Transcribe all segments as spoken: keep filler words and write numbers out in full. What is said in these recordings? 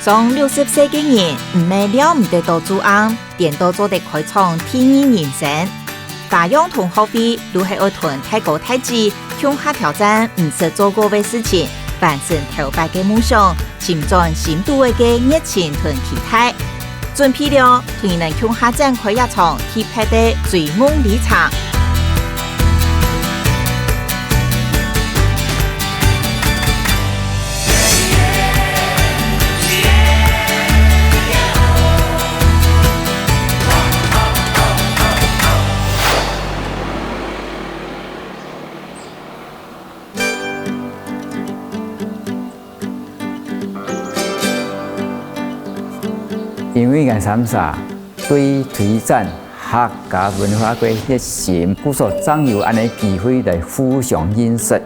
上六十歲个人，毋係尞毋得到晝暗，顛倒做得開創第二人生。花樣同學會就係愛同大哥大姊共下挑戰毋識做過个事情，完成頭擺个夢想，尋轉心肚个熱情同期待。準備了，同你等共下展開這場特別个追夢旅程。 因為𠊎三儕對推展客家文化个熱心，故所正有恁呢機會來互相認識。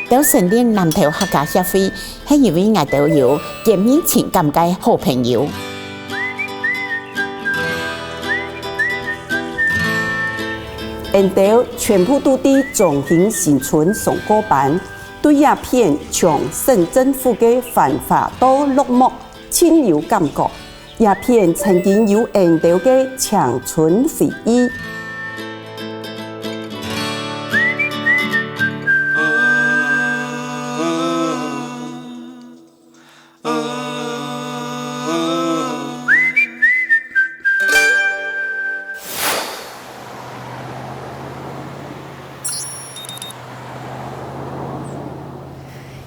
兜成立南投客家協會，係因為𠊎兜有結盟情感个好朋友。 𫣆兜全部都在中興新村上過班，對這片從省政府个繁華到落寞，盡有感覺。這片曾經有𫣆兜个青春回憶。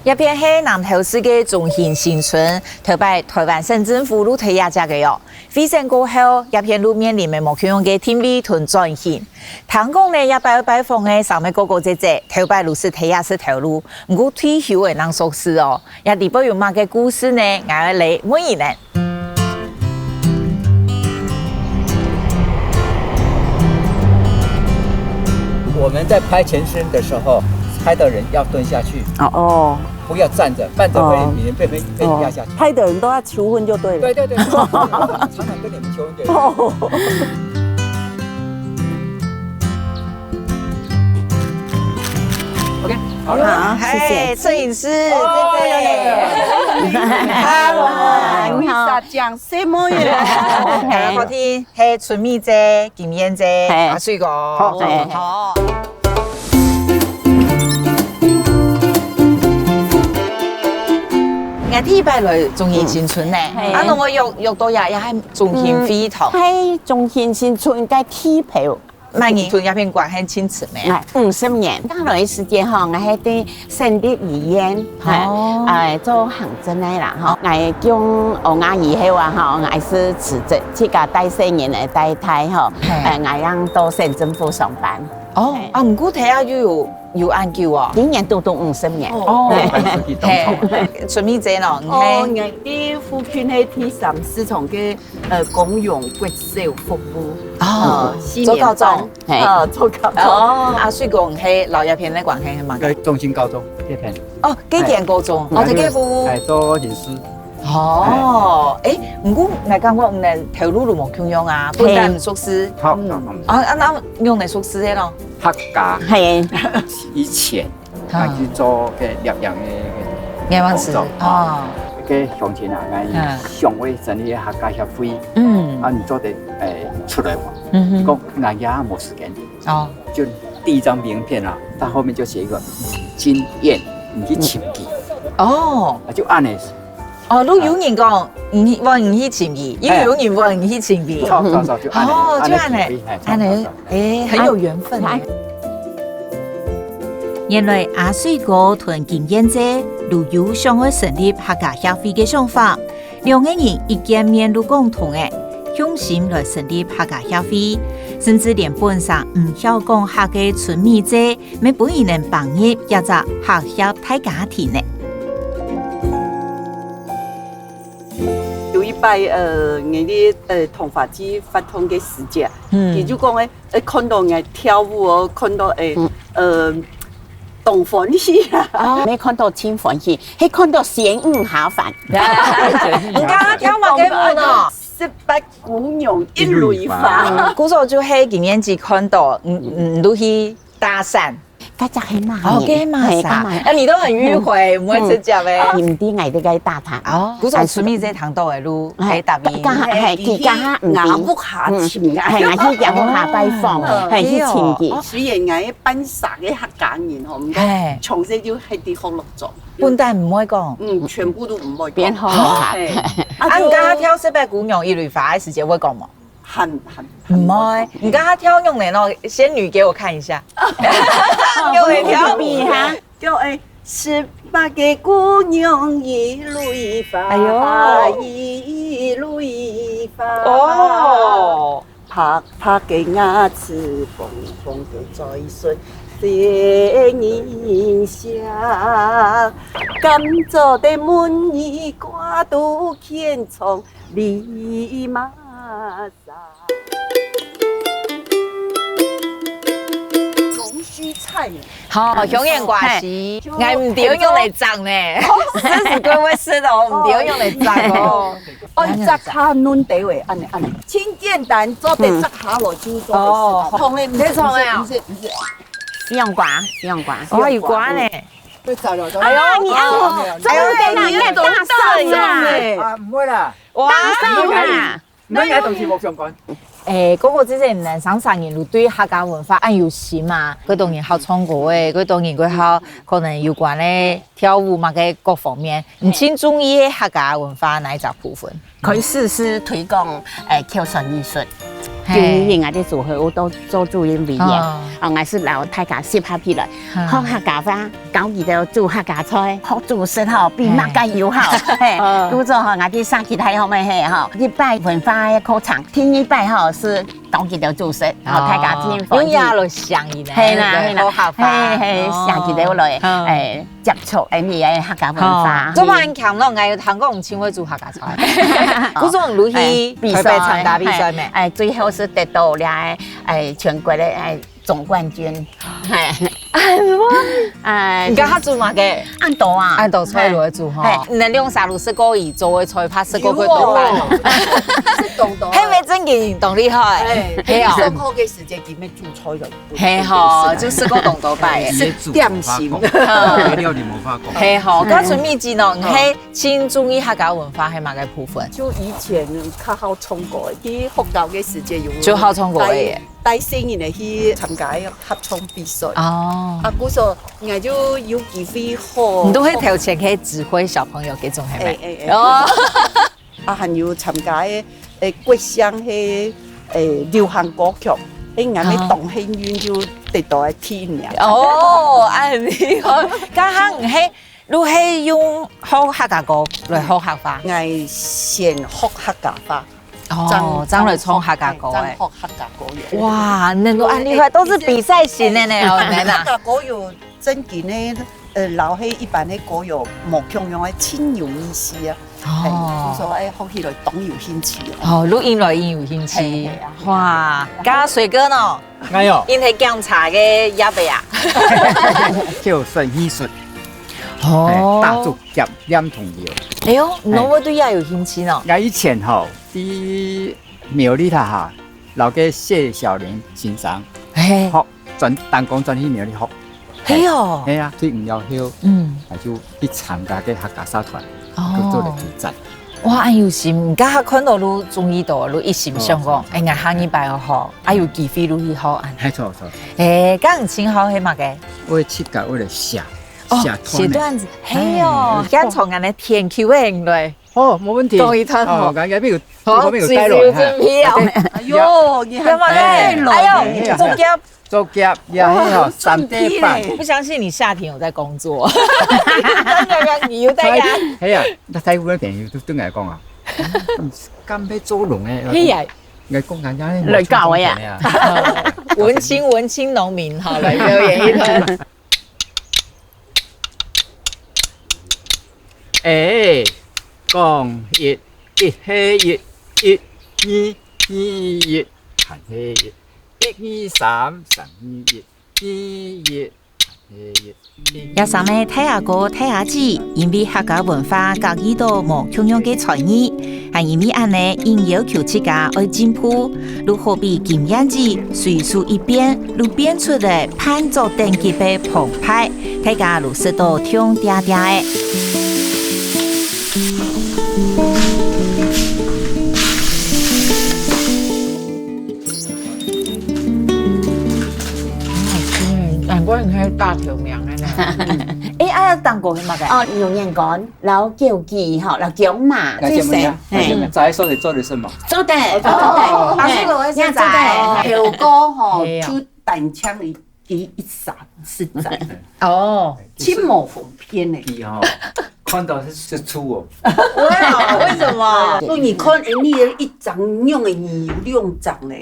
這片係南投市个中興新村，頭擺臺灣省政府就在這跡个哦。廢省過後，這片就面臨無共樣个定位同轉型。 聽講呢，這擺拜訪个三位哥哥姐姐，頭擺就識在這食頭路，毋過退休了正熟事哦。這裡背有麼个故事呢？𠊎愛來問你等。我們在拍前身的時候，拍的人要蹲下去，哦哦，不要站著，站著會，哦，你被，被，被壓下去。哦，拍的人都要求婚就對了。對對對，常常跟你們求婚。 哦。OK，好了。好，謝謝。嘿，攝影師，哦，姐姐。有有有有。Hello，你好。講細妹仔。大家好，係春美姐、金燕姐、嘿。阿水哥。好，好，好。好。 𠊎第一擺來中興新村呢，嗯，嘿。啊，該𠊎約，約到這，這係中興會堂。嗯，係中興新村个地標。麼人同這片關係盡親密啊？哎，五十年。剛來个時節吼，𠊎係在省立醫院，哦。哎，做行政个啦，吼。𠊎降學校以後啊，吼，𠊎係辭職，自家帶細人仔帶大吼，嘿。哎，𠊎正到省政府上班。哦，嘿。啊，毋過頭下又有 有恁久哦。今年拄拄五十年。哦，嘿。還是去當初。嘿，春美姐咯，你哦，係？𠊎在附近个第三市場个，呃，公用國小服務，哦，呃，四年班，做校長。嘿。呃，做校長。哦，啊，所以講係摎這片个關係係麼个？在中興高中，這片。哦，這間高中，哦，這個服務。哎，做老師。 哦，欸，毋過𠊎感覺你等頭路都無共樣啊，嘿。本來毋熟事。好，嗯。好，好。啊，啊，仰般熟事个咯？客家。嘿。以前，啊。啊，去做个攝影个，个工作。攝影師，哦。个鄉親啊，𠊎，嗯。想愛成立客家協會。嗯。啊，你做得，欸，出來嘛。嗯哼。講，𠊎也無時間。哦。就第一張名片啊，它後面就寫一個金燕，你去尋佢。哦。啊，就恁樣。 哦，就有人講，你，我你去尋佢，又有人問你去尋佢。著，著，著，就恁樣，哦，就恁樣，恁樣，嘿，著，恁樣，著，著。欸，很有緣分欸。原來阿水哥同金燕姐就有想愛成立客家協會个想法，兩個人一見面就講通欸，用心來成立客家協會，甚至連本身毋曉講客个春美姐，乜分佢等放入這隻客協大家庭呢。 有一擺，呃，𠊎个，呃，同學去活動个時節，嗯。佢就講，欸，欸，看到𠊎跳舞哦，看到，欸，嗯。呃，當歡喜啊。哦，無看到盡歡喜，係看到鹹魚蝦飯。你剛剛跳麼个舞呢？十八姑娘一蕊花。嗯，故所就係佢年紀看到，嗯，嗯，就去搭訕。該隻係麼个人？哦，該麼儕？係，該麼个人？啊，你都很迂迴，毋會直接欸。嗯。毋知𠊎兜个大堂。哦，故所春美姐聽到个路，哎，係答應。佢家下，係，佢家下毋知。牙屋下尋啊。嗯，係，𠊎去牙屋下拜訪，哦。係，去尋佢。哦。雖然𠊎係半儕个客家人吼，毋過係。從細就係在學六庄。本旦毋會講。嗯，全部都毋會講。變好客。係。啊，你剛剛跳十八姑娘一蕊花个時節會講無？ 還，還，毋會，你剛剛跳用的那種仙女給我看一下，用的跳舞。比哈。叫，哎，十八个姑娘一蕊花，哎呦。一蕊花。哦。白白个牙齒，紅紅个嘴唇，仙人香。甘蔗的门儿挂到天窗，你嘛 恭喜菜。好，香煙瓜絲，係。𠊎毋知愛用來摘呢。哦，食食過會食哦，毋知愛用來摘哦。哦，摘下嫩个喂，恁呢，恁呢，盡簡單，做得摘下來就做得食。哦。痛的，毋係，你創的啊？毋係，毋係，毋係。西洋瓜，西洋瓜。哦，有瓜呢。對，摘了，摘了。哎呦，你啊，哦，哎呦，中間那個大蒜啊。啊，毋會啦。哇，大蒜啊。 恁樣个東西無相關。誒，哥哥姊姊，你等三儕人都對客家文化恁有心嘛，幾多人好唱歌誒，幾多人會好可能有關个跳舞嘛，个各方面。你盡中意个客家文化哪一隻部分？開始係推廣，誒，口傳藝術。嘿。九二年𠊎个組合，𠊎都做主任委員，哦。啊，𠊎係摎大家集合起來，嗯。學客家話，教佢兜煮客家菜，學煮食吼，比麼个又好。嘿。嘿。哦。故所吼，𠊎个社區大學个嘿吼，一擺文化个課程，第二擺吼係教佢兜煮食，吼，哦，大家真歡喜。用這來想佢呢，係啦，對，係啦，學客話。嘿，嘿，哦。社區大學來，嗯。誒，接觸，誒，你个客家文化。哦，做麼个恁慶咯，𠊎有聽講你盡會煮客家 菜。故所你有去，誒，比賽，台北參加比賽咩？誒，誒，最後係得到了，誒，全國个，誒，總冠軍。嘿。哎，你家下煮麼个？恁多啊。恁多菜都會煮吼。嘿。你兩儕都食過佢做个菜，怕食過幾多擺哦。有哦。食當多。係無正經當厲害？誒，係哦。上課个時節，佢乜煮菜了。 係吼，就食過當多擺个。係，食點心。該料理無法講。係吼，該春美姊呢，你係盡中意客家文化係麼个部分？就以前較好唱歌，在學校个時節有就好唱歌个耶。帶，帶細人仔去參加合唱比賽。哦。啊，故所𠊎就有機會學。你都會頭前去指揮小朋友該種係無？誒，誒，誒。哦。 啊，還有參加个，誒，國聲个，誒，流行歌曲，誒，𠊎个當幸運就得到个第一名。哦，恁厲害！該下你係，你係用學客家歌來學客話？𠊎先學客家話，哦，正，正來唱客家歌誒。正學客家歌謠。哇，能夠恁厲害，都是比賽型的呢，哦，你們啊。客家歌謠 正經个，呃，摎係一般个歌謠無共樣个，盡有意思啊。哦。嘿，所以說，哎，學起來當有興趣哦。哦，錄音來音有興趣。嘿，嘿啊。哇，該水哥呢？哎喲。因係檢查个業个啊。口傳藝術。哦。嘿，打竹夾、念童謠。哎喲，嘿。你會對這有興趣呢？𠊎以前吼，在苗栗他哈，摎个謝小玲先生，嘿。學 轉，單工轉去苗栗學。係哦。係啊，退伍了後，嗯。啊，就去參加个客家社團，哦。就做了幾站。哇，恁有心，你家下看到你中意到，你一心想講，哦，哎，𠊎下禮拜要學，啊，有機會你去學恁。係，著，著。哎，該你盡好係麼个？𠊎自家會來寫，哦，寫段仔。寫段仔，係哦，哎，該從恁呢天氣會來。 哦，無問題。講一段吼。哦，剛剛沒有，好，我沒有帶落，隨時有準備哦。哈。哎喲，你還帶落呢。哎喲，哎呀。竹夾。竹夾，呀，哇，嘿吼，三點半。重體嘞。不相信你夏天有在工作。你有在幹？哎呀，該大部分朋友都對𠊎講啊，嗯，敢要做農誒，嘿呀。應該講人家來搞的呀。文青，文青農民，好，來表演一段。 哎，講一，一係一，一，二，二一，還係一，一二三，三二一，二一。這三个大阿哥、大阿姊，因為客家文化佮意到無共樣个才藝，還因為恁呢，硬要求自家愛進步，就好比金燕子隨手一變，就變出了伴奏等級个澎湃，大家就食到暢嗲嗲个。 嗯，難怪你可以打頭名个呢。哎，啊，當過去嘛个？哦，牛眼乾，然後枸杞吼，然後薑嫲，該請問一下，最先，嘿。請問在所裡做的什麼？做得，哦，做得，阿叔，我現在做得。嘿。豆乾吼，嘿啊。就單槍一，一，一撒，是在。哦。去某紅片呢。你吼，看到是，是醋哦。哇，為什麼？不，你看，哎，你有一張用的，你有兩張呢。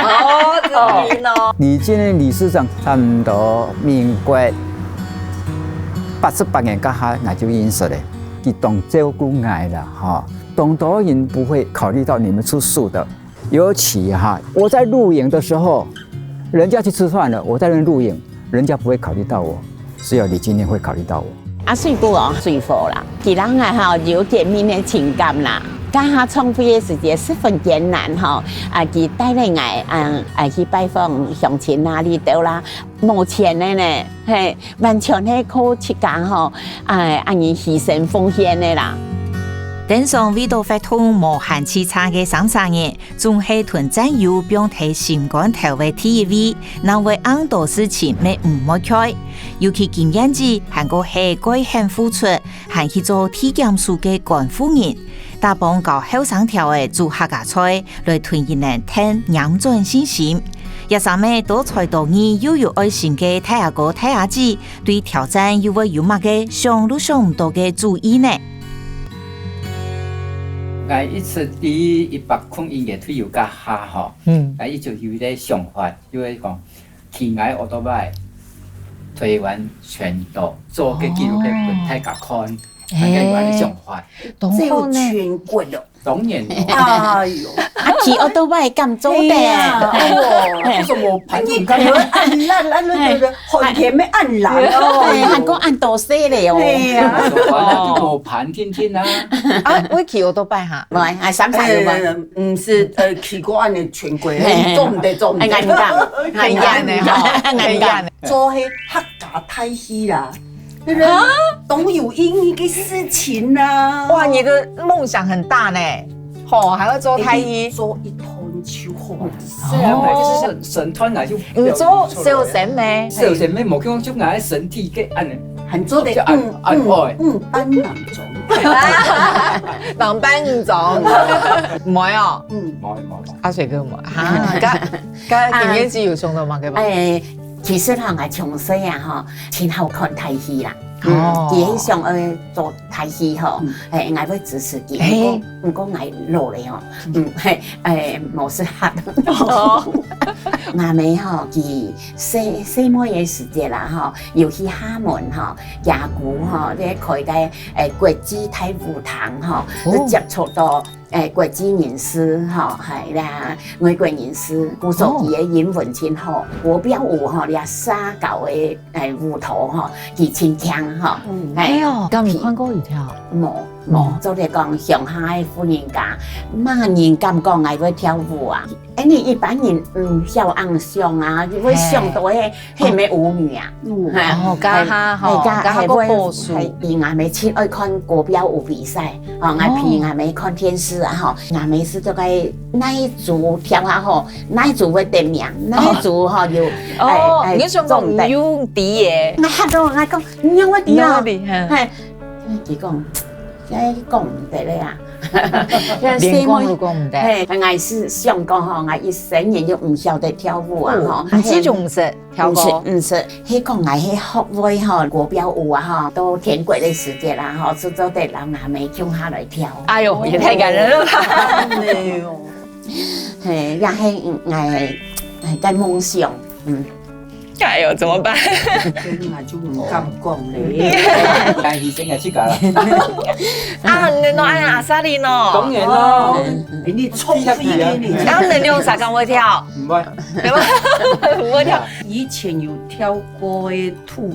哦，真的哦。李建任理事長差不多民國八十八年該下，𠊎就認識了。佢當照顧𠊎啦，哈。當多人不會考慮到你們出書的，尤其哈，我在露營的時候，人家去吃飯了，我在那邊露營，人家不會考慮到我，只有李建任會考慮到我。啊，水果哦，水果啦，佢人啊吼，有見面个情感啦。該下創會个時節十分艱難吼，啊，佢帶領𠊎，嗯，啊，去拜訪鄉親啊，裡兜啦，無錢个呢，嘿，完全係靠自家吼，哎，恁樣犧牲奉獻个啦。登上為著活動無閒洎杈个三儕人，總係同戰友放在心肝頭个第一位，哪會恁多事情乜毋會開。尤其金燕子還過係蓋肯付出，還去做體檢署个看護人，打幫教後生條仔煮客家菜，來同佢等添燃轉信心。這三个多才多藝又有愛心个大阿哥大阿姊，對挑戰又會有麼个想都想毋到个主意呢？𠊎一直對一百空一年退休該下吼，嗯。𠊎一直有一個想法，就係講，騎𠊎奧多拜，台灣全島做個紀錄片分大家看，哦。大家有恁个想法。當好呢。這有全國哦。當然咯。哎喲。啊，騎奧多拜敢做得？係啊，哦，為什麼盤你看，你看，你看，你看，很甜咩，很藍哦。哎，還講恁多歲了哦。係啊。想法就無盤天天啊。啊，會騎奧多拜哈？無，啊，三儕有無？呃，毋係，呃，騎過恁个全國，嘿，嘿。做毋得，做毋得。哎，恁樣，恁樣呢，吼，恁樣。做迄客家大戲啦，對不對？啊？當有意義个事情啊。哇，你的夢想很大呢，吼，還要做大戲。一定做一趟就好。是啊，哦。就是神，神探啊，就你做小生咩？小生咩，無講就拿神體个按呢，還做得就按，嗯，按，嗯，哎。嗯，班人中。人班人中。無哦。嗯。無，無，無。阿水哥無。哈，該，該今年是有想到麼个無？哎， 其實吼，𠊎從細啊吼，真好看大戲啦。哦。嗯，佢係想愛做大戲吼，嗯。哎，𠊎會支持佢。哎。毋過，毋過𠊎老了吼，嗯，嘿，哎，無適合。哦。阿姆吼，佢細，細妹个時節啦吼，有去廈門吼，雅姑吼，咧開個，哎，國際大舞堂吼，哦。接觸到 哎，國際人士吼，係啦，外國人士，故所佢个英文真好。哦。國標舞吼，這社交个，哎，舞蹈吼，佢真強吼。嗯。哎，哎喲，敢有看過佢跳？無，無，無。做得講鄉下个婦人家，麼人敢講𠊎會跳舞啊？哎，你一般人毋曉恁想啊，會想到个 係毋係舞女啊？嗯。哈，哦，該下吼，哎，該，該下个寶樹。哎，因為阿姆盡愛看國標舞比賽，吼，𠊎陪阿姆看電視啊，吼，阿姆係做該哪一組跳較好，哪一組會得名，哪一組吼有，哦，哎，哎，你想講中的。有底耶。𠊎嚇到，𠊎講，你仰會知啊？你仰會知，哈。嘿，佢講，這講毋得个啊。連講都講毋得。嘿，𠊎係想講吼，𠊎一生人就毋曉得跳舞啊，哦，吼。你自己毋識。 跳過？毋係，毋係，係講𠊎係學會吼，國標舞啊吼，到天國个時節啦吼，就做得摎阿姆共下來跳。哎喲，也太感人了吧！哎喲。嘿，也係，嗯，𠊎，𠊎个夢想，嗯。哎呦，怎么办？所以嘛就毋敢讲咧。但是真个自家啦。啊，你喏，哎呀，阿莎莉喏，当然咯，哎，你冲出去呢，你。然后你两三个会跳，唔会，对吧？不会跳，以前有跳过的土，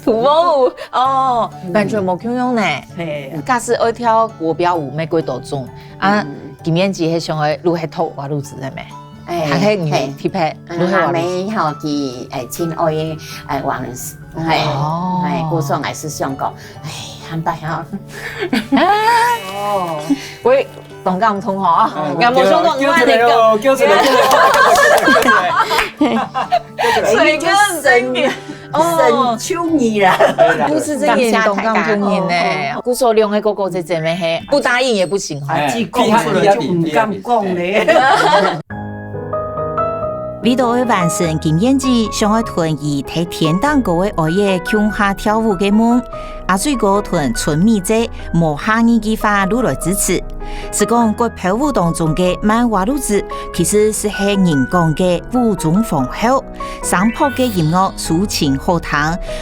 土风舞哦，感觉无共样呢。嘿，假使爱跳国标舞，玫瑰多种啊，今年节迄上个路系头哇路子的咩？哎还系你特别路系哇路子。阿妹吼，佢哎亲爱的哎王人师，哎哦哎，故所还是想讲，哎，坦白吼，哦，我当感动吼，我想讲，叫出来哦，叫出来，叫出来，叫出来，叫出来。水哥很神秘哦神，秋你啦。不是这个当感动人呢。故所两个哥哥姐姐们嘿，不答应也不行哈。啊，既讲出来就毋敢讲咧。为到爱完成金燕子，想爱同佢在天顶高个爱个共下跳舞个梦，阿水哥同春米姐無下二句話路來支持。是講國標舞當中个慢哇路子，其實係人講个舞中皇后。生拍个音樂抒情好聽，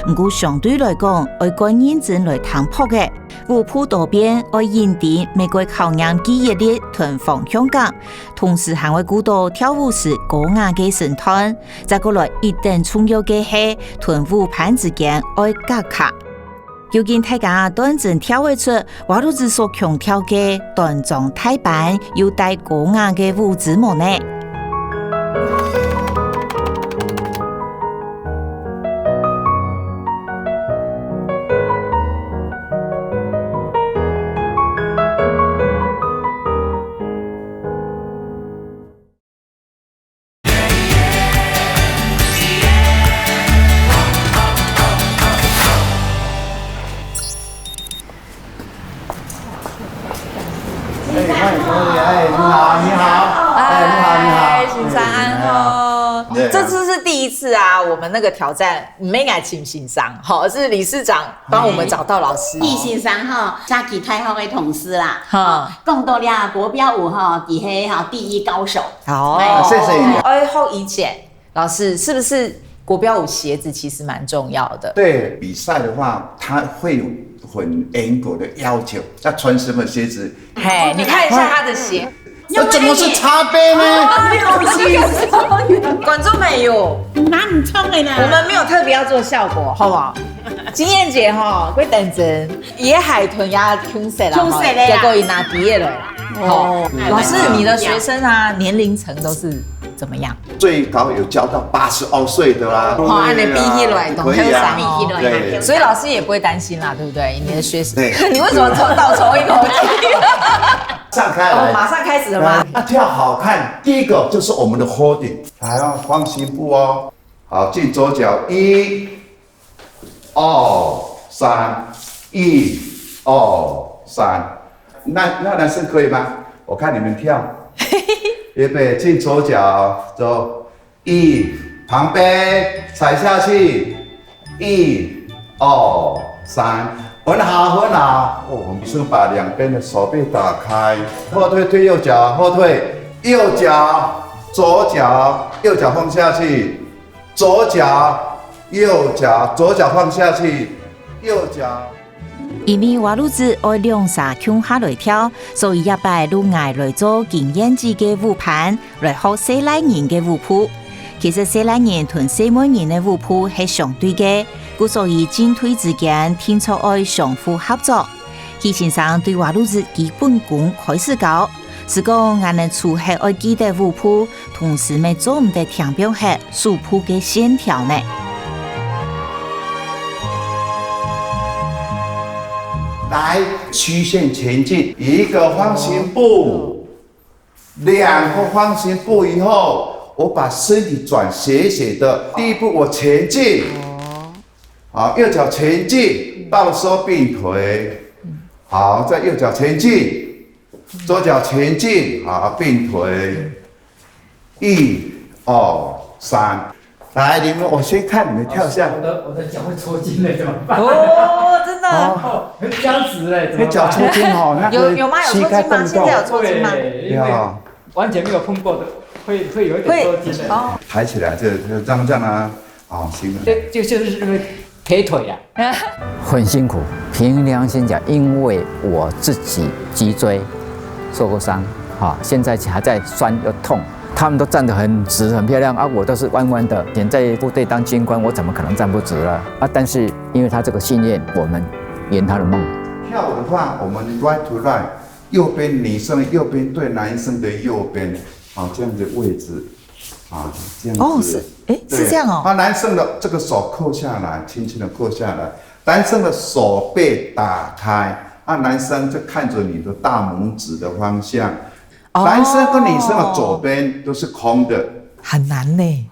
毋過相對來講，愛較認真來聽拍个。舞步多變，愛引領每個考驗記憶力同方向感。 同時還會顧到跳舞時高雅个身段，再過來一等重要个係同舞伴之間愛合拍。究竟大家斷真跳會出哇路子所強調个端莊大板又帶高雅个舞姿無呢？ 哎，欢迎光临！哎，你好，你好，哎，你好，你好。先生安好。对啊这次是第一次啊，我们那个挑战没爱情先生，好，是理事长帮我们找到老师。易先生吼，社區大學个同事啦，哈，講到了國標舞吼，佢係吼第一高手。好，谢谢你。哎，好，以前老师是不是国标舞鞋子其实蛮重要的？对比赛的话，它会有很严格的要求，要穿什么鞋子？嘿，你看一下他的鞋，那怎么是茶杯呢？观众朋友，哪你冲的啦？我们没有特别要做效果，好不好？金燕姐哈，会等真，也海豚呀，穷色啦，穷色的啦结果伊拿毕业了啦。哦哎，老师，你的学生啊，年龄层都是怎么样？最高有教到八十二岁的啦。哇，你毕业了，懂可以啊很少哦。对所以老师也不会担心啦，对不对？你的学生，对你为什么抽倒抽一口气？散开来。哦，马上开始了吗？啊，跳好看，第一个就是我们的 holding，来哦，方形步哦。好，进左脚，一、二、三，一、二、三。那那男生可以吗？我看你们跳。预备，进左脚，走。 一，旁边踩下去，一、二、三，很好，很好。哦，我们是把两边的手臂打开，后退，退右脚，后退，右脚，左脚，右脚放下去，左脚，右脚，左脚放下去，右脚。 因為瓦路子愛兩儕共下來跳，所以這擺就𠊎來做經驗值个舞伴，來學細倈人个舞步。其實細倈人同細妹人个舞步係相對个，故所以進退之間定著愛相互合作。許先生對瓦路子基本功開始教， 係講，𠊎等除忒愛記得舞步，同時乜做毋得聽放忒手部个線條呢。來，曲線前進，一個方形步，兩個方形步以後，我把身體轉斜斜的。第一步我前進，好，右腳前進，到的時候併腿，好，再右腳前進， 左腳前進，好，併腿，一、二、三。來，你們，我先看你們跳一下。我的我的脚會抽筋了，怎麼辦？哦，真的。哦，僵直了，怎麼办？那腳抽筋哦，那個有有吗？有抽筋吗？膝蓋動不動。現在有抽筋嗎？對，因為有。完全沒有碰過的，會會有一點抽筋的。哦，抬起來，這這樣這樣啊，哦，行了。就就就是劈腿啊。很辛苦，凭良心讲，因为我自己脊椎受过伤，哈，现在还在酸又痛。他们都站得很直很漂亮啊，我都是弯弯的。以前在部队当军官，我怎么可能站不直了啊？但是因为他这个训练，我们圆他的梦。跳舞的话，我们 right to right，右边女生的右边对男生的右边，好，这样子位置，啊，这样子。哦，是，诶，是这样哦。对，啊，男生的这个手扣下来，轻轻的扣下来，男生的手背打开，啊，男生就看着你的大拇指的方向，哦。男生跟女生的左边都是空的。很难呢，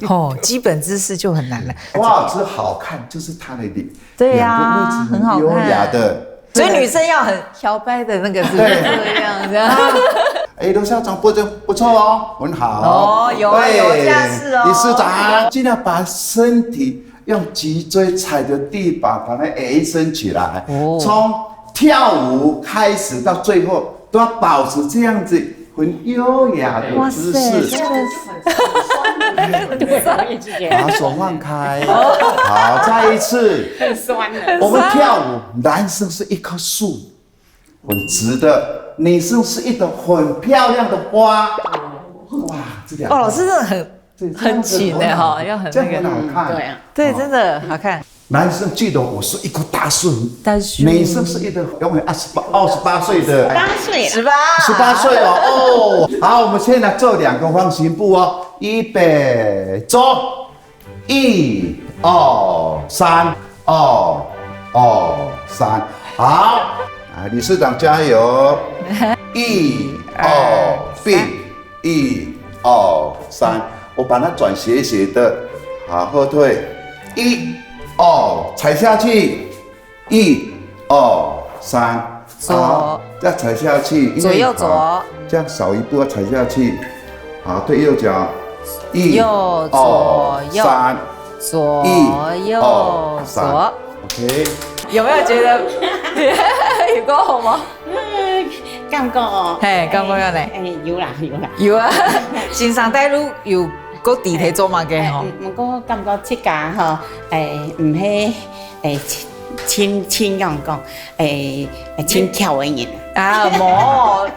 吼，基本姿势就很难了。哇，这好看，就是他的脸，对啊，两个位置很优雅的。很好看。所以女生要很摇摆的那个，是不是？对。这样子。哎，罗校长不错不错哦，很好。哦，有啊，对，有架势哦。理事长，尽量把身体用脊椎踩着地板，把它延伸起来，哦。从跳舞开始到最后，都要保持这样子很优雅的姿势。哇塞，真的是。把手放开。好，再一次。很酸的。我们跳舞，男生是一棵树，很直的，女生是一朵很漂亮的花。哇，这两个。哦，老师真的很，对，很紧的哈，这样子很好，要很那个。这样很好看。对啊。对，真的好看。男生记得我是一棵大树，大树。女生是一个永远二十八、二十八岁的。八岁了。十八。十八岁哦，哦，好，我们现在做两个方形步哦，预备，走。一、二、三，二、二、三。好，啊，理事长加油！一、二、并，一、二、三。我把它转斜斜的，好，后退。一、二，踩下去。一、二、三。左。好，再踩下去，因为，左右左。好，这样少一步要踩下去。好，对右脚。一、右、左、右。二、三。左、右、一、二、三。左。OK。有没有觉得有够好吗？感觉哦。嘿，感觉样呢？哎，有啦，有啦。有啊，先生带路有个地铁做嘛个吼。哎，嗯，不过感觉自家吼，哎，毋系，哎，亲，亲，亲样讲，哎，哎，亲巧的人。啊，无，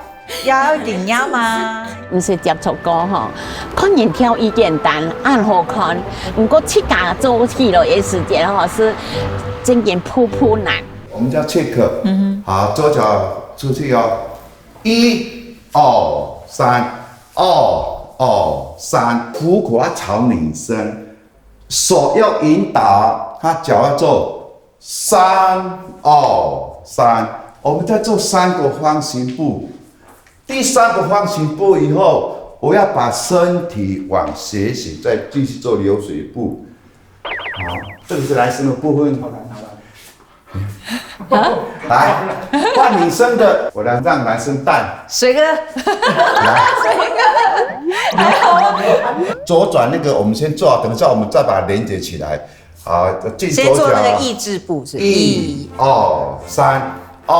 要经验嘛。毋是接触过吼，看人跳已简单，恁好看，毋过自家做起来的时间吼，是真正步步难。我们叫 check，嗯哼。好，左脚出去哦，一、二、三，二、二、三，虎口要朝女生，手要引导，他脚要做三、二、三。我们再做三个方形步，第三个方形步以后，我要把身体往斜斜，再继续做流水步。好，这个是男生的部分。好，来，好，来。来，换女生的，我来让男生带。水哥。来。水哥。左转那个，我们先做，等一下我们再把它连接起来。好，进左脚。先做那个抑制步，是不是？一、二、三，二、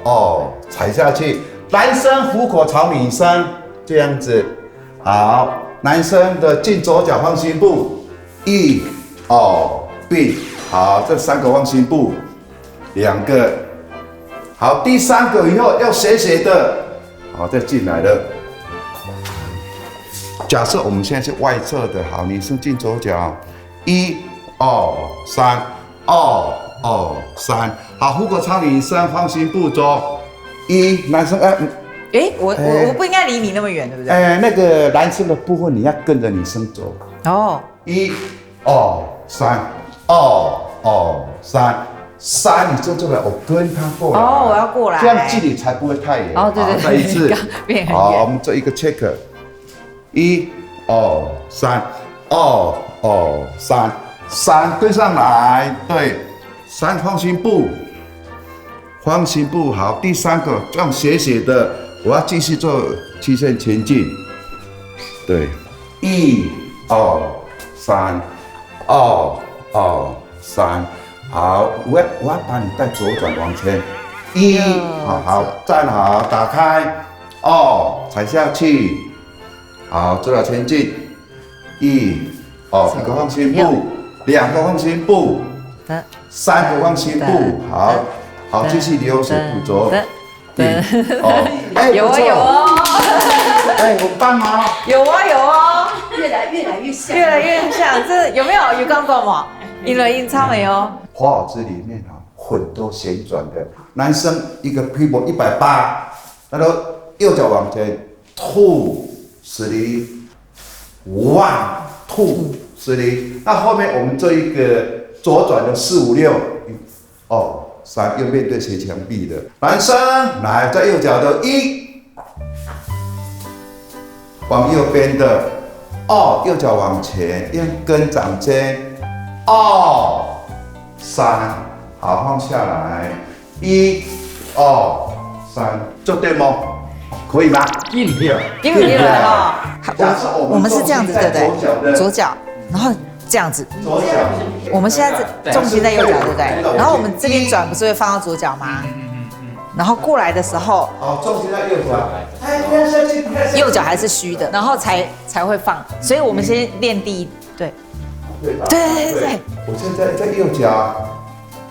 二，踩下去。男生虎口朝女生，这样子。好，男生的进左脚方形步，一、二、并。好，这三个方形步，两个。好，第三个以后要斜斜的，好，再进来了。假设我们现在是外侧的，好，女生进左脚，一、二、三，二、二、三。好，虎口朝女生方形步走。一，男生，哎，嗯，诶，我，我，哎，我不应该离你那么远，对不对？哎，那个男生的部分你要跟着女生走。哦。一、二、三，二、二、三，三，你做出来，我跟他过来。哦，我要过来。这样距离才不会太远。哦，对，对，好，再一次。对，刚变很远。好，我们做一个 check。 一、二、三，二、二、三，三，跟上来，对，三，方形步，方形步，好，第三个这样斜斜的，我要继续做曲线前进，对，一、二、三，二、二、三，好，我要，我要把你带左转往前，一，右，好，好，转，站好，打开，二，踩下去， 好，做到前进，一、哦，一个放心布，两个放心布，三个放心布，好，好，继续流水不足。哦，哎，有啊有啊，哎，很棒啊！有啊有啊，越来越来越像，越来越像，这有没有有刚刚嘛？印了印钞没有？华尔兹里面啊，很多旋转的，男生一个 pivot 一百八，那个右脚往前 two three one two three，那后面我们做一个左转的四五六，哦，三又面对斜墙壁的男生，来在右脚的一，往右边的二，右脚往前，用跟掌尖，二三，好放下来。 一、二、三，做对吗？可以吗？硬跳，硬跳哈。假设我们我们是这样子，对不对？左脚，然后这样子。左脚，我们现在是重心在右脚，对不对？然后我们这边转不是会放到左脚吗？然后过来的时候，好，重心在右脚。哎，不要下去，不要下去。右脚还是虚的，然后才才会放。所以我们先练第一，对。对吧？对对对对。我现在在右脚，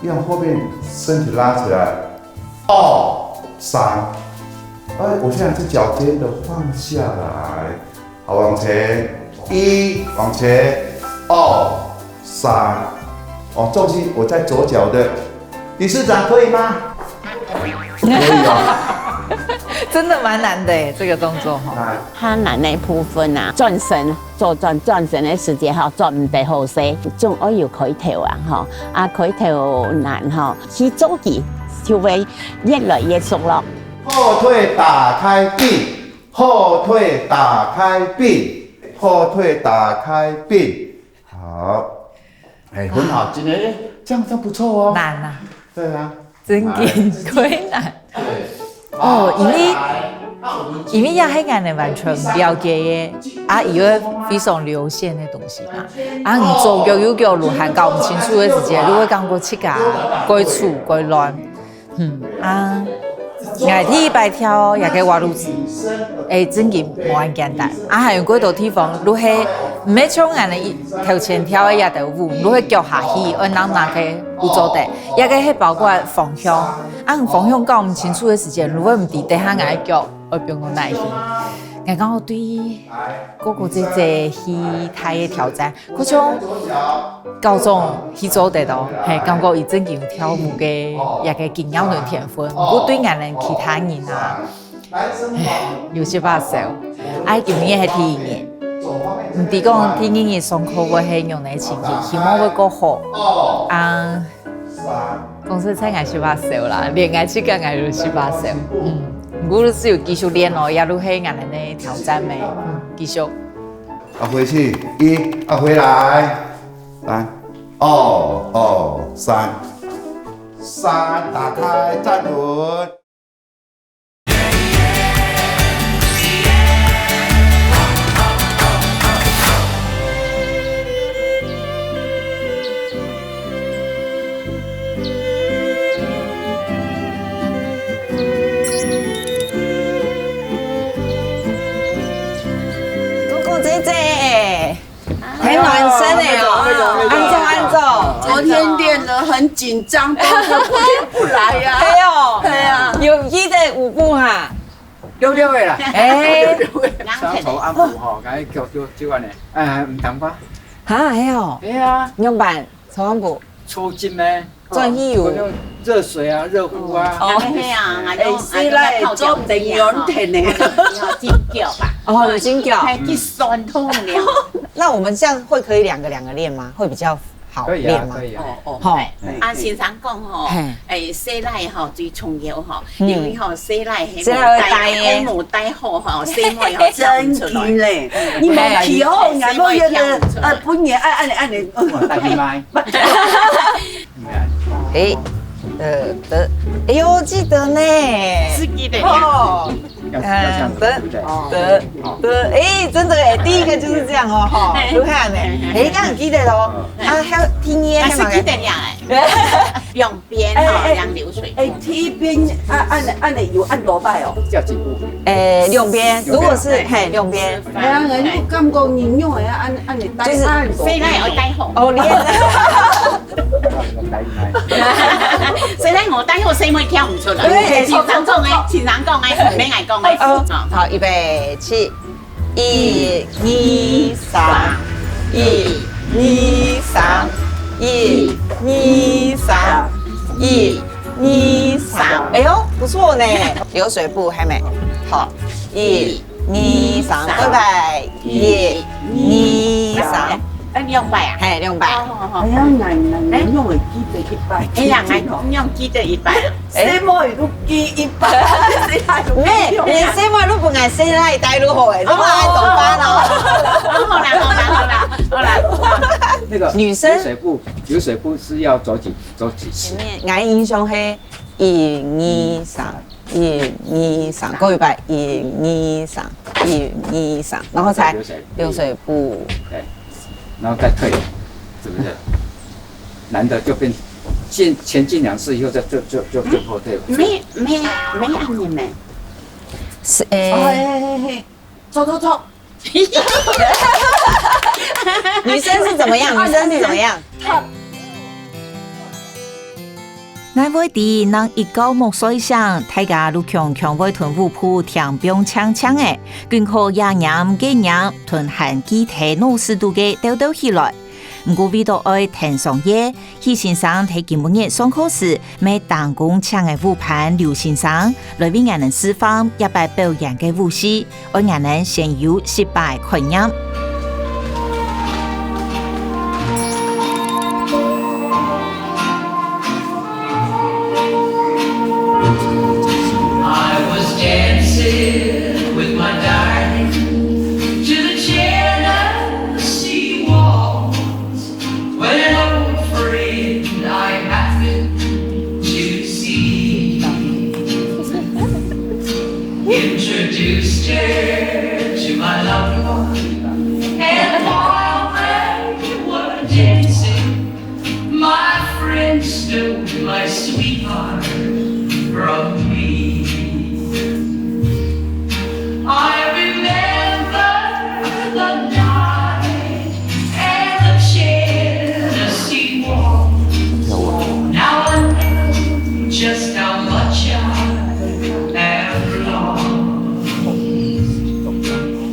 用后面身体拉起来，二、三，哎，我现在是脚尖的放下来，好，往前，一，往前，二、三，哦，重心我在左脚的，理事长可以吗？可以哦。真的蛮难的耶，这个动作哈。来，較難个部分啊，轉身，做轉轉身个時節吼，轉毋得好勢，總愛有開頭啊吼，啊開頭難吼，去做佢就會越來越熟絡。后退打开并，后退打开并，后退打开并。好，哎，很好，今天哎，这样都不错哦。难啊，对啊，真经鬼难。对。哦，因为因为也系俺个完全了解个，啊，伊个非常流线个东西嘛。啊，你左腳右脚路还搞毋清楚个时节，你会感觉自家该粗该乱。嗯啊，俺第一擺跳這个瓦路子，哎，真个無恁簡單。啊，還有幾多地方，你係毋係像俺个頭前跳个這兜舞，你係腳下去，愛拿拿个舞做得，這个係包括方向。啊，方向搞毋清楚个時節，你會毋知等下俺个腳 愛放到哪去。𠊎感覺對哥哥姐姐係大个挑戰，可像高中去做得到，係感覺佢真經有跳舞个這个經驗同天分，毋過對𠊎等其他人啊，唉，有息把手。啊，今年係第二年，毋知講第二年上課會係仰仔情形，希望會較好。啊， 講實在，𠊎識把手啦，連𠊎自家𠊎都識把手。嗯，毋過係有繼續練哦，也都係𠊎等个挑戰咩。嗯，繼續。啊，回去，一，啊，回來，來，二，二，三，三，打開，站穩。 哥哥姐姐，還暖身的哦，按照按照。昨天練得很緊張，都不來呀。哎呦，對啊，有一的舞步哈，溜溜的啦。哎，上頭暗晡吼，該叫叫叫安尼，哎，毋通吧？哈，哎呦，哎呀，仰般？上暗晡，抽筋咩？轉去有嗰種熱水啊，熱敷啊。哦哎呀，哎，是啦，做毋得軟挺呢。要緊腳吧，哦，有緊腳。還去酸痛了。那我們這樣會可以兩個兩個練嗎？會比較好可以啊練，嗎？可？以啊。哦哦，好，啊，先生講吼嘿，哎，細倈吼最重要吼，嗯因為吼細倈係細倈會帶的係無帶好吼，細妹吼真緊嘞，你無去吼，人都覺得呃，本人愛按呢按呢。我帶你買。哎，呃，呃，哎呦，記得呢，是記得哦，要要这样子，对不对？对对，哎，真的哎，第一个就是这样哦，哈，你看呢，哎，这样记得咯，啊，还有第二个还蛮还是记得呀，哎，两边哈，哎哎两流水。哎，第一边啊，按按按有按多摆哦。要进步。诶，两边，如果是嘿两边，哎呀，人就感觉人用的按按你戴就是按所以呢，我戴好。哦，你也要那个呆呆。所以呢，我戴好，所以我跳唔出来。对经常讲哎，经常讲哎，没爱讲哎。哦啊，好，预备起，一二三，一二三，一二三，一二三，哎呦，不错呢，流水步还没，好，一二三，快快，一二三，哎，两百啊。嘿，两百。好好好哎。呀，难难难用的记得一百。哎呀，俺用记得一百。什么都记一百，谁还有没，你先把日本人先来带路好哎，这么还懂班哦。好啦好啦好啦好啦。那个女生流水步，流水步是要走几走几次？前面，俺印象是一二三，一二三，过一百，一二三，一二三，然后才流水步流水步。对，然后再退，是不是？男的就变前前进两次以后，再就就就就后退了。没没没按你们。是诶，哎哎哎哎，走走走，女生是怎么样？女生是怎么样？哪會知，人一覺目睡醒，大家都強強會同舞步添放輕輕个，緊靠這念該念，同還記得腦屎肚个兜兜起來。毋過為著愛𢯭上夜，許先生在今晡日上課時，乜單工請个舞伴劉先生來為𠊎等示範這擺表演个舞序。 愛𠊎等先由失敗開念。 I was dancing with my darling to the Tennessee Waltz when an old friend I happened to see introduced her to my loved one, and while they were dancing, my friend stole my sweetheart from me. I remember the night and the Tennessee Waltz. Now I know just how much I have lost.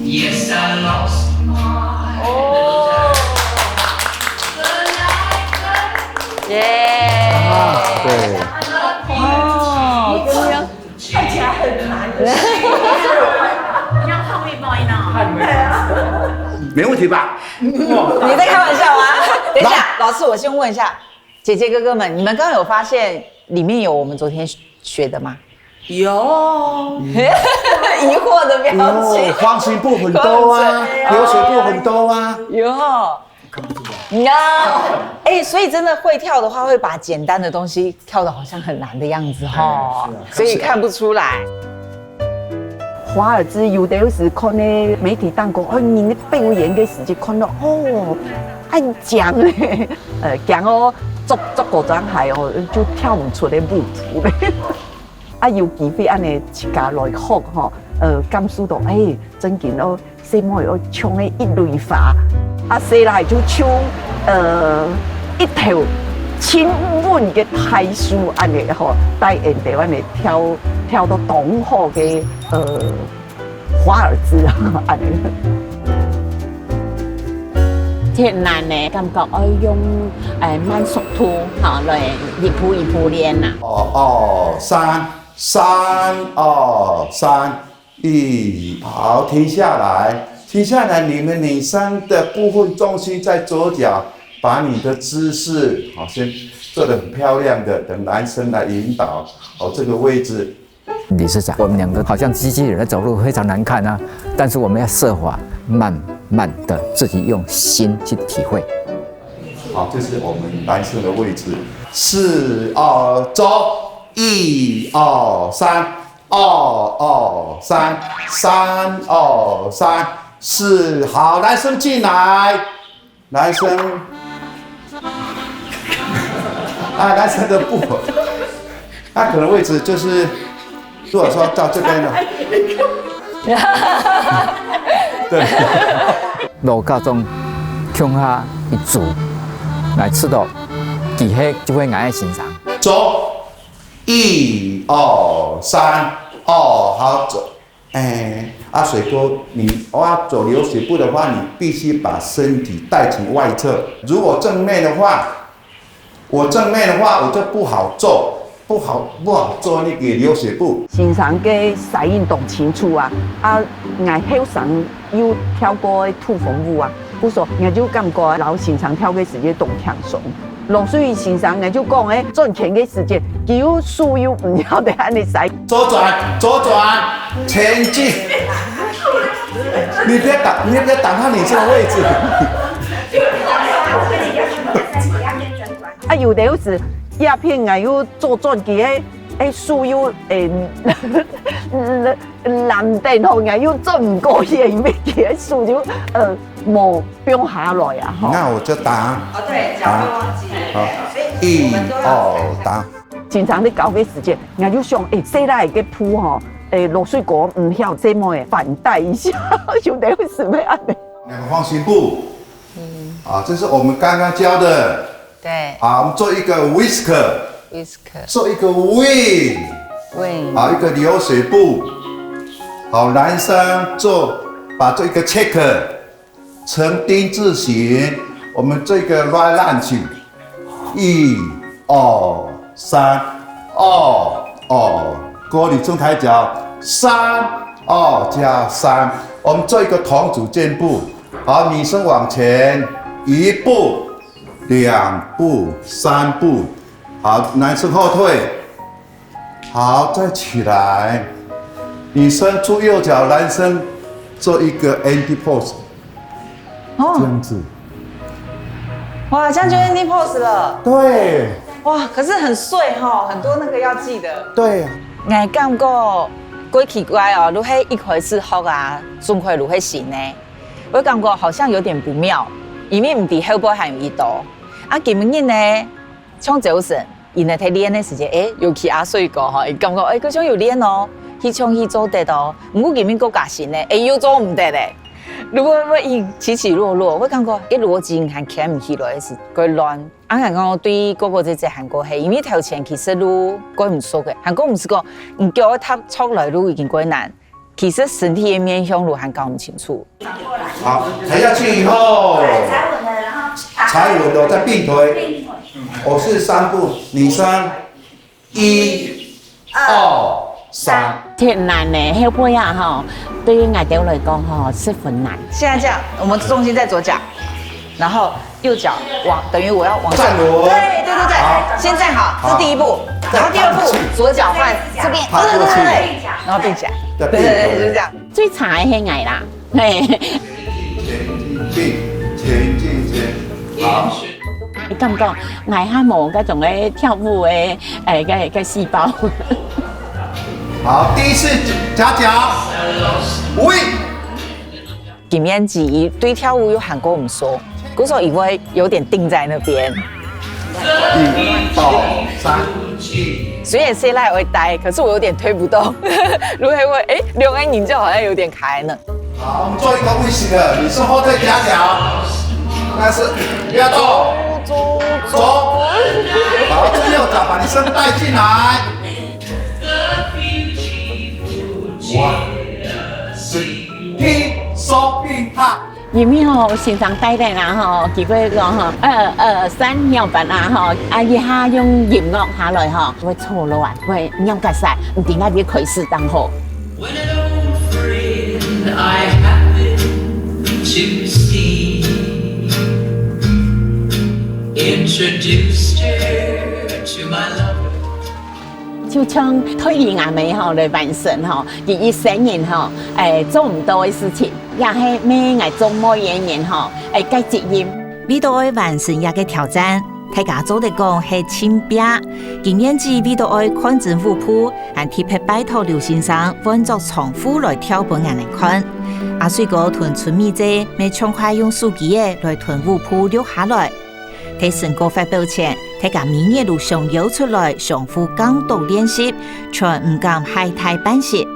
Yes, I lost my little darling. The night that 耶！对，哦，真的要看起来很难。要换位包呢。没问题吧？你在开玩笑吗？等一下，老师，我先问一下，姐姐哥哥们，你们刚刚有发现里面有我们昨天学的吗？有，疑惑的表情。哦，方形布很多啊，流水布很多啊。有。No，哎、所以真的会跳的话，会把简单的东西跳的好像很难的样子哈，所以看不出来。华尔兹有的有时看那媒体当中，哦，你那表演的时间看到，哦，很僵嘞，呃，僵哦，做做过张海哦，就跳不出那舞步嘞。啊，有机会安尼自家来学吼，呃，感受到，哎，真紧哦， 細妹哦，唱个一蕊花，啊，細倈就唱，呃，一條親吻个大樹安尼吼，帶𠊎兜安尼跳跳到當好个呃華爾滋啊，安尼。艱難呢，感覺愛用誒慢速度吼來一步一步練啊。哦哦，三三哦三。 咦，好，停下来，停下来。你们女生的部分重心在左脚，把你的姿势，好，先做得很漂亮的，等男生来引导，好，这个位置。理事长，我们两个好像机器人在走路，非常难看啊。但是我们要设法慢慢的自己用心去体会。好，这是我们男生的位置。四二走，一二三。二二三，三二三，四。好，男生进来，男生。啊，男生的步，他可能位置就是，如果说到这边了，对，老家长共下一组来吃到，佢係就係𠊎个先生。走。 一二三，哦，好，走。哎，啊，水哥，你要走流水步的话，你必须把身体带从外侧。如果正面的话，我正面的话，我就不好做，不好不好做那个流水步。先生个sign當清楚啊，啊，𠊎後生有跳过土风舞啊，故所𠊎就感觉摎先生跳个时节当轻松。 老师先生，𠊎就讲，哎，赚钱个时节，佢又手又毋晓得恁呢使。左转，左转，前进。你不要打，你不要打他，你这个位置。啊，有的有时，叶片啊，又做转佢个，哎，手又，哎，难得吼，𠊎又转毋过去，因为佢个手就，呃，无放下来啊，吼。那我就打。哦，对，脚会忘记。好，一二打。经常在搞个时间，人家就想，哎，这来个铺吼，哎，落水果，嗯，晓得么？哎，反带一下，有的为什么按呢？两个方形步。嗯。啊，这是我们刚刚教的。对。啊，我们做一个 whisk。Whisk。做一个 wing。Wing。啊，一个流水步。好，男生做，把这个 check。 呈丁字形，我们这个 right lunge，一、二、三，二、二，各位正抬脚，三、二加三，我们做一个同组箭步。好，女生往前一步、两步、三步。好，男生后退。 好，再起来。女生出右脚，男生做一个 anti pose。哦。这样子。哇，这样就 anti pose 了。对。哇，可是很碎哈，很多那个要记得。对。𠊎感觉怪奇怪哦，就係一开始学啊，总归就係新个，我感觉好像有点不妙，因为毋知后背还有一道。啊，今日呢，像朝晨， 因為在練个時節，欸，尤其阿水哥吼，佢感覺，欸，佢像有練哦，佢像佢做得哦，毋過今晡日過加新呢，欸，又做毋得咧。如果會起起落落，會感覺，欸，邏輯還牽毋起來，係過亂。啊，𠊎講對哥哥姐姐還過係，因為頭前其實都過毋熟个，還過毋係講，你叫我踏出來都已經過難。 其實身體个面向都還搞毋清楚。好，抬下去以後，踩穩了，然後打，踩穩了再併腿。併腿。我是三步，你三，一、二、三。真難呢，後背啊吼，對於𠊎兜來講吼，十分難。現在這樣，我們重心在左腳，然後 右腳往，等於我要往上。站穩。對，對，對，對，好。先站好，好。這第一步。再然後第二步，踏出去。左腳換這邊。踏過去。對，對，對，對。然後併起來。再併起來。對，對，對，就是這樣。最差个係𠊎啦，嘿。前進，前進，前進。好。你感覺𠊎還無該種个跳舞个，欸，个，个細胞。好，第一次夾腳，喂。 今年之一對跳舞又還過毋熟，故所佢會有點定在那邊。一、二、三。雖然現在會帶，可是我有點推不動，如果會，欸，兩個人就好像有點卡呢。好，我們做一個V shape，你是後退夾腳，但是不要動。走，走，走。走。好，最右腳把你身帶進來。哇，是。 輕鬆變化。因為吼，先生帶等啦吼，佢會講吼，二二三樣般啦吼，啊一下用音樂下來吼，會錯亂啊，會念較煞，毋知哪位開始當好。When an old friend I happened to see introduced her to my lover. 就像對於阿姆吼來完成吼，佢一生人吼，欸，做毋到个事情，也係乜𠊎做妹个人吼，欸，个責任。為著愛完成這個挑戰，大家做得講係盡拚。今年子為著愛看真舞步，還特別拜託劉先生換著長褲來跳分𠊎等看。阿水哥同春美姐乜暢快用手機仔來同舞步錄下來。在成果發表前，大家每日都相邀出來相互監督練習， 全毋敢害大半息。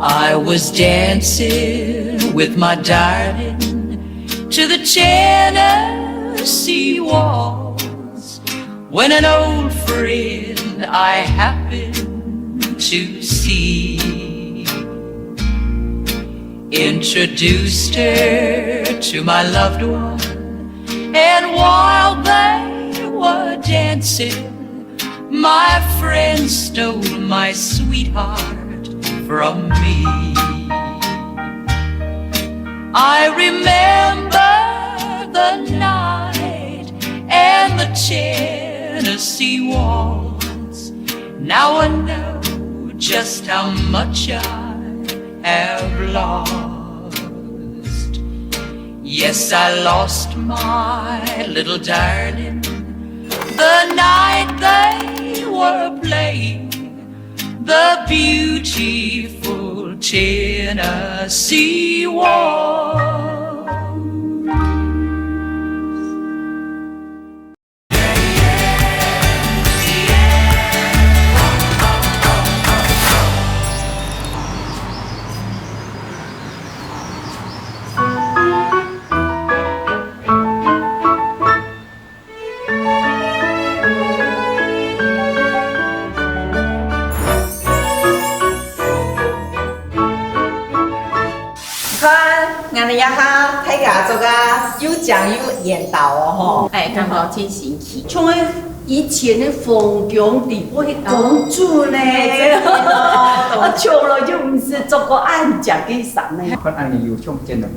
I was dancing with my darling to the Tennessee Waltz. When an old friend I happened to see introduced her to my loved one, and while they were dancing, my friend stole my sweetheart from me. I remember the night and the Tennessee Waltz. Now I know just how much I have lost. Yes, I lost my little darling the night they were playing the beautiful Tennessee Waltz. 你看，𠊎等這下大家做个又靚又緣投哦，吼。哎，感覺真神奇。像个以前个皇宮裡背个公主呢，哎，真的哦，啊，從來就毋識著過恁靚个衫呢。看恁樣有像真个無？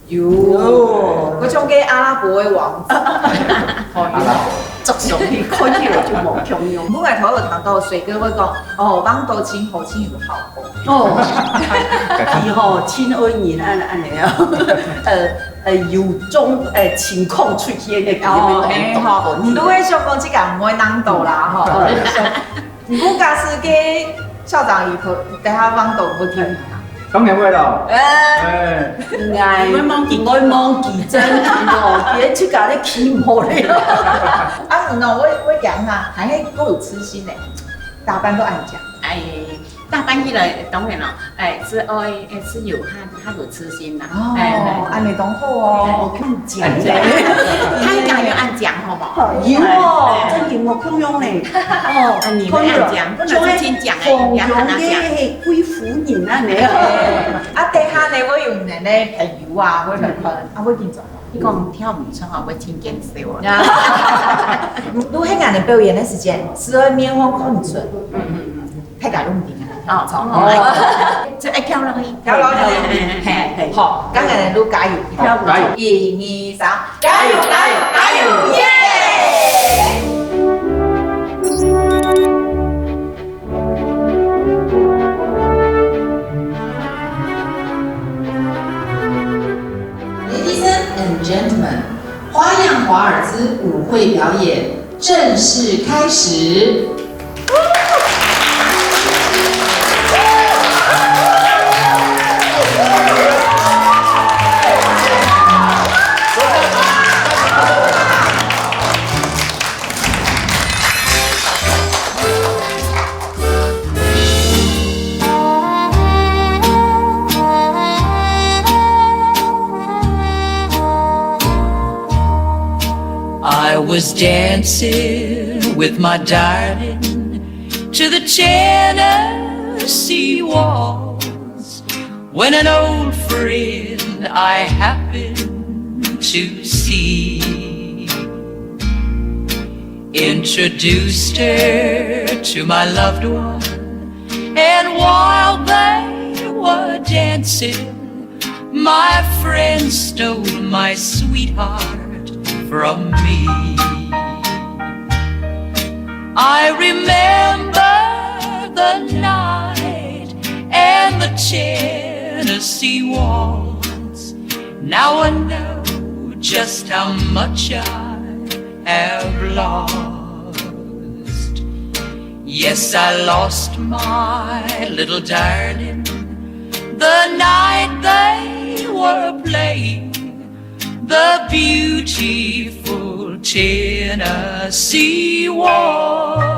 有，有。該種个阿拉伯个王子，吼，有，阿拉伯。著上去看起來就無共樣。本來頭有談到水哥會講，哦，網兜真好，真有效果。哦，佢吼，真愛人，恁，恁樣啊。呃，呃，有種，呃，情況出現个，哦，嘿，吼，你都會想講這個毋會難度啦，吼。嗯。 毋過假使个校長以後，等下網兜會聽啊。當然會咯。哎。哎。應該，你會忘記。會忘記，真的哦，別自家咧起毛咧。啊，毋過，𠊎，𠊎講哈，還係夠有自信呢，打扮都恁靚。哎，打扮起來，當然咯，哎，係愛，哎，係有限。 較有自信啦。哦，哎，哎。恁樣當好哦。哎。恁靚。哎，大家有恁靚好無？有哦，哎。真有無共樣呢。哦，啊，你會恁靚，看了，本來係真靚个，像个也還恁靚。皇宮个貴婦人恁樣。啊，等下呢，𠊎有恁樣个朋友啊，𠊎來看，啊，𠊎緊張。你講跳毋出吼，𠊎真見笑啊。呀。如果恁樣表演个時間，係愛面孔看毋出。嗯，嗯，嗯。 大家都毋知啊。哦，哦，這愛跳落去。跳落去。嘿，嘿，嘿。好，剛剛的路加油，跳舞。加油。一、二、三，加油，加油，加油，耶！Ladies and gentlemen，花样华尔兹舞会表演 正式开始。 I was dancing with my darling to the Tennessee Waltz when an old friend I happened to see introduced her to my loved one. And while they were dancing, my friend stole my sweetheart from me. I remember the night Tennessee walls. Now I know just how much I have lost. Yes, I lost my little darling the night they were playing the beautiful Tennessee Waltz.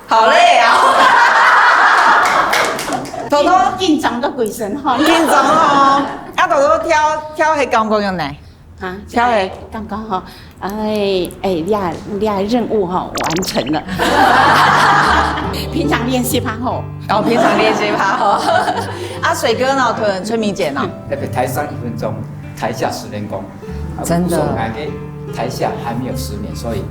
好累啊！豆豆緊張到鬼神哈。緊張哦。啊，豆豆跳，跳係感覺樣呢？啊，跳係。感覺哈，哎，哎，這，這任務哈，完成了。平常練習吧吼。哦，平常練習吧吼。啊，水哥呢？同春明姐呢？台上一分鐘，台下十年功。啊，真的。我说我还在台下还没有十年，所以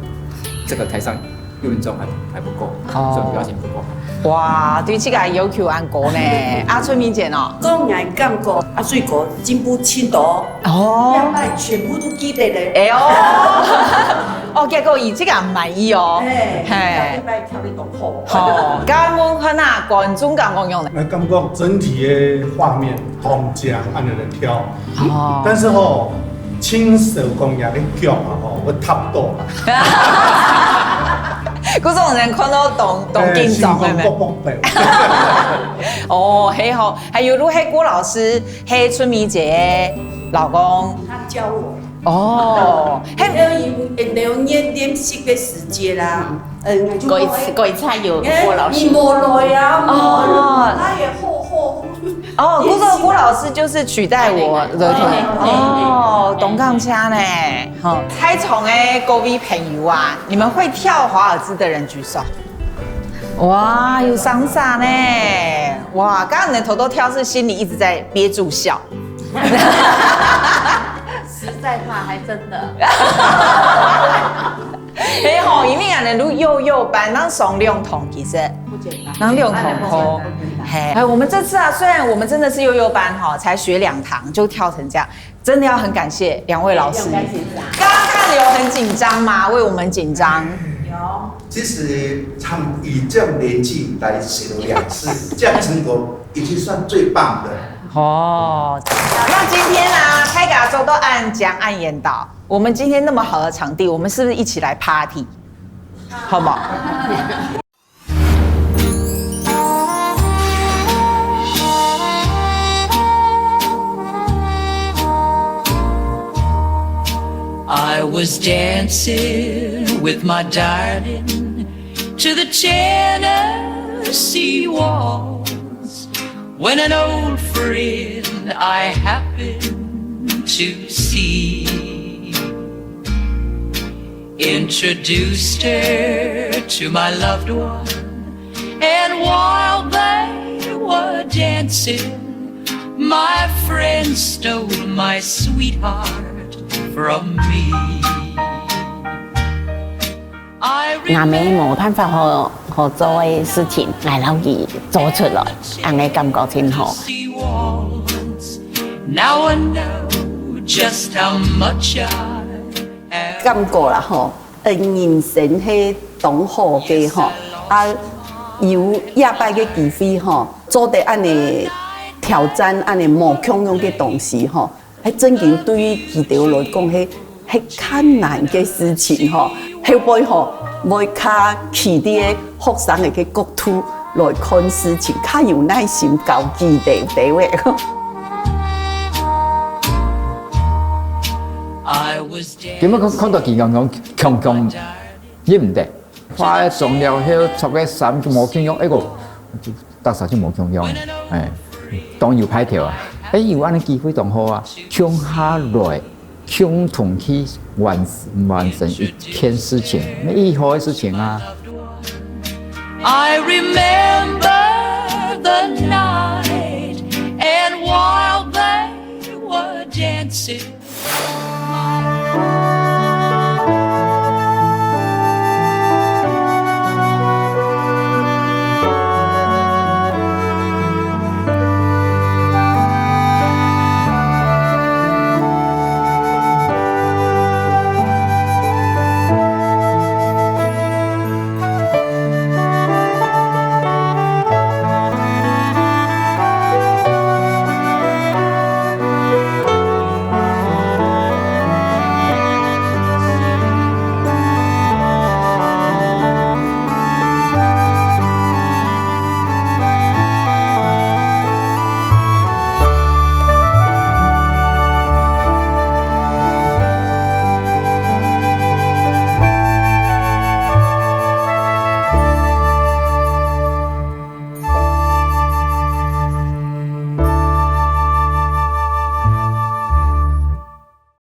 这个台上 六分钟还，还不够，哦。所以表情不够好。哇，對自家要求恁高呢。啊，春明姐呢？講來感覺阿水哥進步盡多，哦。兩擺全部都記得咧。哎喲，哦，結果佢自家毋滿意哦。哎，嘿。兩擺跳得當好。好，剛剛看啊，觀眾感覺樣呢？我感覺整體的畫面，當靚，恁樣个跳。哦。但是吼， 青蛇公爺个腳啊，吼，會踏到啦。古種人看到當，當緊張，哎，係毋係？心肝噗噗跳。哦，係吼，還有就係郭老師，係春明姐个老公。他教我。哦，係。因為有，有練，練習个時節啦。嗯，就講，哎，過一次，過一次有郭老師。哎，你無來啊，無來，哦。他也吼吼。 哦，古早郭老師就是取代我，對，對，對。哦，當感謝呢。好，在場的各位朋友啊，你們會跳華爾滋的人舉手。哇，有三儕呢。哇，剛剛你們偷偷跳，是心裡一直在憋住笑。實在話，還真的。 哎吼，因為恁樣，如幼幼班，恁上兩堂其實，不簡單。恁兩堂課，哎，不簡單。嘿，哎，我們這次啊，雖然我們真的是幼幼班哈，才學兩堂就跳成這樣，真的要很感謝兩位老師。哎，要感謝一下。剛剛看有很緊張嗎？為我們緊張。有。其實他們以這樣年紀來學了兩次，這樣成果已經算最棒的。哦，那今天啊，大家做到恁靚恁緣投， 我們今天那麼好的場地，我們是不是一起來party？好不好？ I was dancing with my darling to the Tennessee Waltz. When an old friend I happened to see introduced her to my loved one, and while they were dancing, my friend stole my sweetheart from me. 𠊎乜無辦法好，好做个事情，𠊎摎佢做出來，恁樣感覺真好。 Now I know just how much I 感覺啦吼，呃，人生係當好个吼，啊，有這擺个機會吼，做得恁樣挑戰恁樣無共樣个東西吼， 係正經對佢兜來講係，係較難个事情吼。後背吼，會較企在个學生个角度來看事情，較有耐心教佢兜，對無？ I was 今日看，看到佢強強，強強，忍毋得。化妝了後，著个衫就無共樣，哎喲，就 逐儕就無共樣，哎，當有派頭啊！哎，有恁樣機會當好啊，共下來，共同去完，完成一件事情，乜異好个事情啊！ I remember the night, and while they were dancing,